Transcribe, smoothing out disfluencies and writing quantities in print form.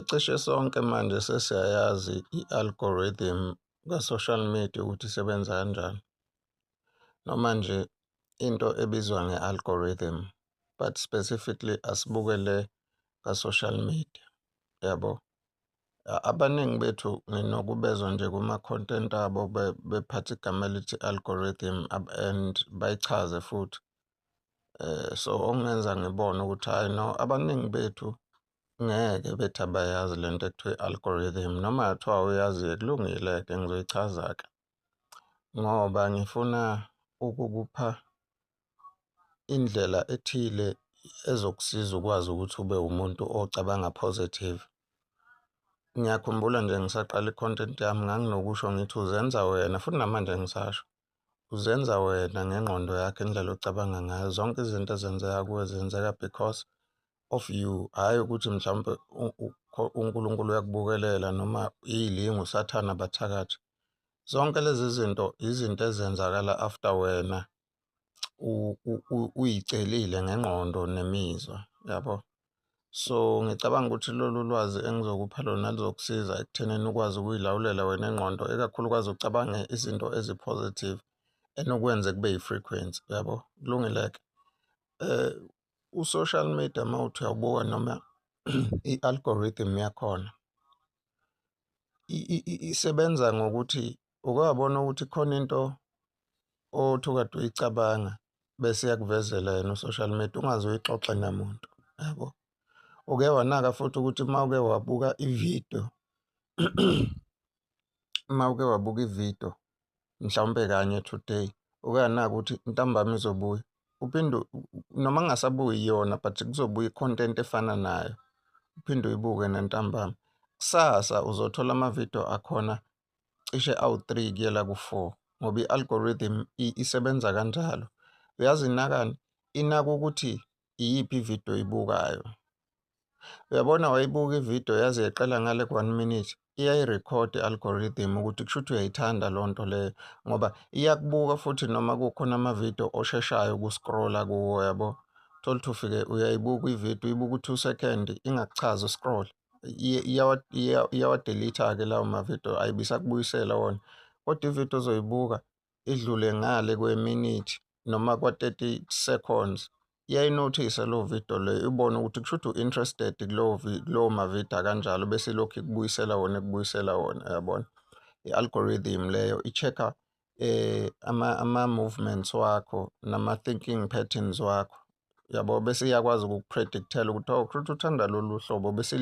Cishe sonke manje sesiyayazi i-algorithm ka-social media ukuthi isebenza kanjani, noma nje into ebizwa nge-algorithm, but specifically asibuke le ka-social media, yabo. Abaningi bethu nginokubezwa nje kuma-content abo bephatha igama elithi algorithm and bayichaze futhi. So okungenza ngibone ukuthi hhayi no, abaningi bethu ngeke bethi abayazi le nto ekuthiwa i-algorithm, noma ngathiwa awuyazi-ke kulungile-ke ngizoyichaza-ke ngoba ngifuna ukukupha indlela ethile ezokusiza ukwazi ukuthi ube umuntu ocabanga positive. Ngiyakhumbula nje ngisaqala i-content yami nganginokusho ngithi uzenza wena futhi namanje ngisasho, uzenza wena ngengqondo yakho indlela ocabanga ngayo. Zonke izinto ezenzeka kuwe zenzeka because of you, hhayi ukuthi mhlawumpe uNkulunkulu uyakubukelela noma iyilinga usathane abathakathi. Zonke lezi zinto izinto ezenzakala after wena uyicelile ngengqondo nemizwa, yabo. So ngicabanga ukuthi lolu lwazi engizokupha lona luzokusiza ekuthenini ukwazi ukuyilawulela wena ingqondo, ikakhulukazi ucabange izinto ezi-positive enokwenze kube yi-frequency, uyabo? Kulungile-ke. U-social media uma uthi uyawubuka noma i-algorithm yakhona isebenza ngokuthi uke wabona ukuthi khona into othi ukade uyicabanga bese iyakuvezela yena u-social media ungaze uyixoxe namuntu, yabo. Uke wanaka futhi ukuthi uma uke wabuka ividiyo uma uke wabuka ividiyo mhlawumpe kanye today, uke wanaka ukuthi ntambama izobuya uphinde noma kungasabuyi yona but kuzobuya i-content efana nayo, uphinde uyibuke nantambama. Kusasa uzothola amavidiyo akhona cishe awu-three kuyela ku-four ngoba i-algorithm isebenza kanjalo. Uyazi inakani? Inaka ukuthi iyiphi ividiyo oyibukayo. Uyabona wayibuka ividiyo yaze yeqela ngale ku-one minute, iyayirekhoda i-algorithm ukuthi kushuthi uyayithanda leyo nto leyo ngoba iyakubuka futhi noma kukhona amavidiyo osheshayo uku-scroll-a kuwo, yabo. Uthole ukuthi ufike uyayibuka ividiyo uyibuka u-2 second ingakuchazi u-scroll. Iyawa-delete-a-ke lawo mavidiyo ayibe isakubuyisela wona, kodwa ividiyo ozoyibuka idlule ngale kweminithi noma kwa-30 seconds iyayi-notice-a leyo vidiyo leyo ibone ukuthi kushuthi u-interested kulowo mavidiyo akanjalo bese ilokhu ikubuyisela wona ikubuyisela wona, uyabona. I-algorithm leyo i-check-a ama-movements wakho nama-thinking patterns wakho, yabo, bese iyakwazi ukuku-predict-ela ukuthi oh kushuthi uthanda lolu hlobo bese.